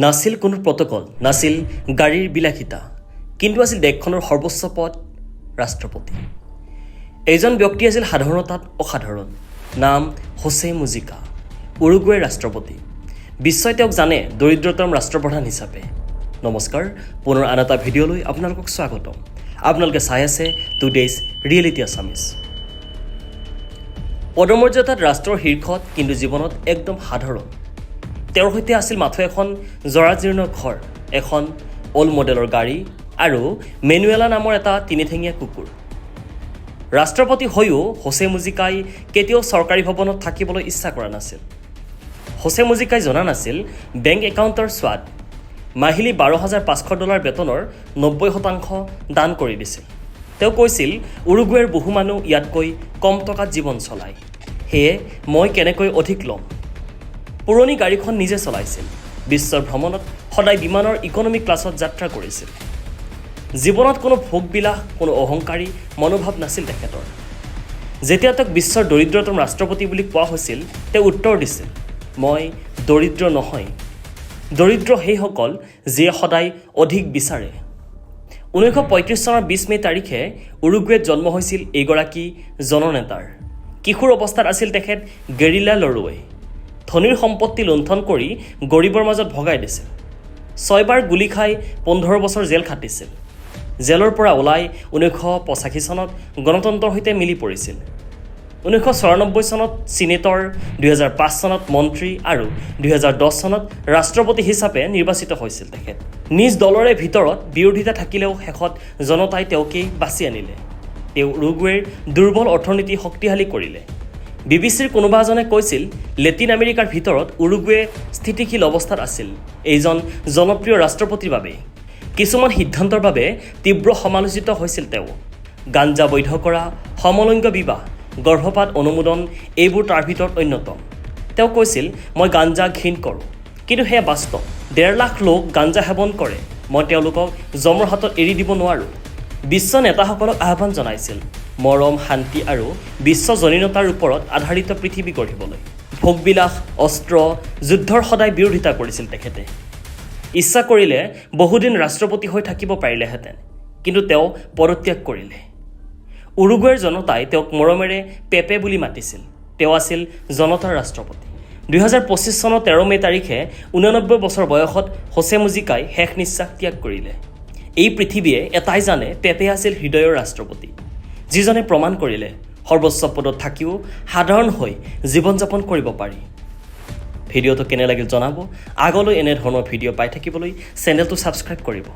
নাছিল কোনো প্ৰট'কল, নাছিল গাড়ীৰ বিলাসিতা, কিন্তু আছিল দেশখনৰ সৰ্বোচ্চ পদ ৰাষ্ট্ৰপতি। এইজন ব্যক্তি আছিল সাধাৰণতাত অসাধাৰণ। নাম হোছে মুজিকা, উৰুগুৱেৰ ৰাষ্ট্ৰপতি। বিশ্বই তেওঁক জানে দৰিদ্ৰতম ৰাষ্ট্ৰপ্ৰধান হিচাপে। নমস্কাৰ, পুনৰ আন এটা ভিডিঅ'লৈ আপোনালোকক স্বাগতম। আপোনালোকে চাই আছে টুডেইজ ৰিয়েলিটি আছামিজ। পদমৰ্যাদাত ৰাষ্ট্ৰৰ শীৰ্ষত, কিন্তু জীৱনত একদম সাধাৰণ। তেওঁৰ সৈতে আছিল মাথো এখন জৰাজীৰ্ণ ঘৰ, এখন অল্ড মডেলৰ গাড়ী আৰু মেনুৱেলা নামৰ এটা তিনিঠেঙীয়া কুকুৰ। ৰাষ্ট্ৰপতি হৈও হোছে মুজিকাই কেতিয়াও চৰকাৰী ভৱনত থাকিবলৈ ইচ্ছা কৰা নাছিল। হোছে মুজিকাই জনা নাছিল বেংক একাউণ্টৰ স্বাদ। মাহিলী 12,500 ডলাৰ বেতনৰ 90% দান কৰি দিছিল। তেওঁ কৈছিল, উৰুগুৱেৰ বহু মানুহ ইয়াতকৈ কম টকাত জীৱন চলায়, সেয়ে মই কেনেকৈ অধিক ল'ম? পুৰণি গাড়ীখন নিজে চলাইছিল। বিশ্বৰ ভ্ৰমণত সদায় বিমানৰ ইকনমি ক্লাছত যাত্ৰা কৰিছিল। জীৱনত কোনো ভোগবিলাস, কোনো অহংকাৰী মনোভাৱ নাছিল তেখেতৰ। যেতিয়া তেওঁক বিশ্বৰ দৰিদ্ৰতম ৰাষ্ট্ৰপতি বুলি কোৱা হৈছিল, তেওঁ উত্তৰ দিছিল, মই দৰিদ্ৰ নহয়, দৰিদ্ৰ সেইসকল যিয়ে সদায় অধিক বিচাৰে। 1935 চনৰ 20 মে' তাৰিখে উৰুগুৱেত জন্ম হৈছিল এইগৰাকী জননেতাৰ। কিশোৰ অৱস্থাত আছিল তেখেত গেৰিলা লড়ুৱৈ। ধনীৰ সম্পত্তি লুণ্ঠন কৰি গৰীবৰ মাজত ভগাই দিছিল। ছয়বাৰ গুলী খাই 15 বছৰ জেল খাটিছিল। জেলৰ পৰা ওলাই 1985 চনত গণতন্ত্ৰৰ সৈতে মিলি পৰিছিল। 1994 চনত চিনেটৰ, 2005 চনত মন্ত্ৰী আৰু 2010 চনত ৰাষ্ট্ৰপতি হিচাপে নিৰ্বাচিত হৈছিল তেখেত। নিজ দলৰে ভিতৰত বিৰোধিতা থাকিলেও শেষত জনতাই তেওঁকেই বাছি আনিলে। তেওঁ উৰুগুৱেৰ দুৰ্বল অৰ্থনীতি শক্তিশালী কৰিলে। বিবিচিৰ কোনোবা এজনে কৈছিল, লেটিন আমেৰিকাৰ ভিতৰত উৰুগুৱে স্থিতিশীল অৱস্থাত আছিল এইজন জনপ্ৰিয় ৰাষ্ট্ৰপতিৰ বাবেই। কিছুমান সিদ্ধান্তৰ বাবে তীব্ৰ সমালোচিত হৈছিল তেওঁ। গাঞ্জা বৈধ কৰা, সমলিংগ বিবাহ, গৰ্ভপাত অনুমোদন, এইবোৰ তাৰ ভিতৰত অন্যতম। তেওঁ কৈছিল, মই গাঞ্জা ঘৃণ কৰোঁ, কিন্তু সেয়া বাস্তৱ। 1.5 লাখ লোক গাঞ্জা সেৱন কৰে। মই তেওঁলোকক যমৰ হাতত এৰি দিব নোৱাৰোঁ। বিশ্ব নেতাসকলক আহ্বান জনাইছিল মৰম, শান্তি আৰু বিশ্বজনীনতাৰ ওপৰত আধাৰিত পৃথিৱী গঢ়িবলৈ। ভোগবিলাস, অস্ত্ৰ, যুদ্ধৰ সদায় বিৰোধিতা কৰিছিল তেখেতে। ইচ্ছা কৰিলে বহুদিন ৰাষ্ট্ৰপতি হৈ থাকিব পাৰিলেহেঁতেন, কিন্তু তেওঁ পদত্যাগ কৰিলে। উৰুগুৱেৰ জনতাই তেওঁক মৰমেৰে পেপে বুলি মাতিছিল। তেওঁ আছিল জনতাৰ ৰাষ্ট্ৰপতি। 2025 চনৰ 13 মে' তাৰিখে 89 বছৰ বয়সত হোছে মুজিকাই শেষ নিশ্বাস ত্যাগ কৰিলে। এই পৃথিৱীয়ে এটাই জানে, পেপে আছিল হৃদয়ৰ ৰাষ্ট্ৰপতি, যিজনে প্ৰমাণ কৰিলে সৰ্বোচ্চ পদত থাকিও সাধাৰণ হৈ জীৱন যাপন কৰিব পাৰি। ভিডিঅ'টো কেনে লাগিল জনাব। আগলৈ এনেধৰণৰ ভিডিঅ' পাই থাকিবলৈ চেনেলটো ছাবস্ক্ৰাইব কৰিব।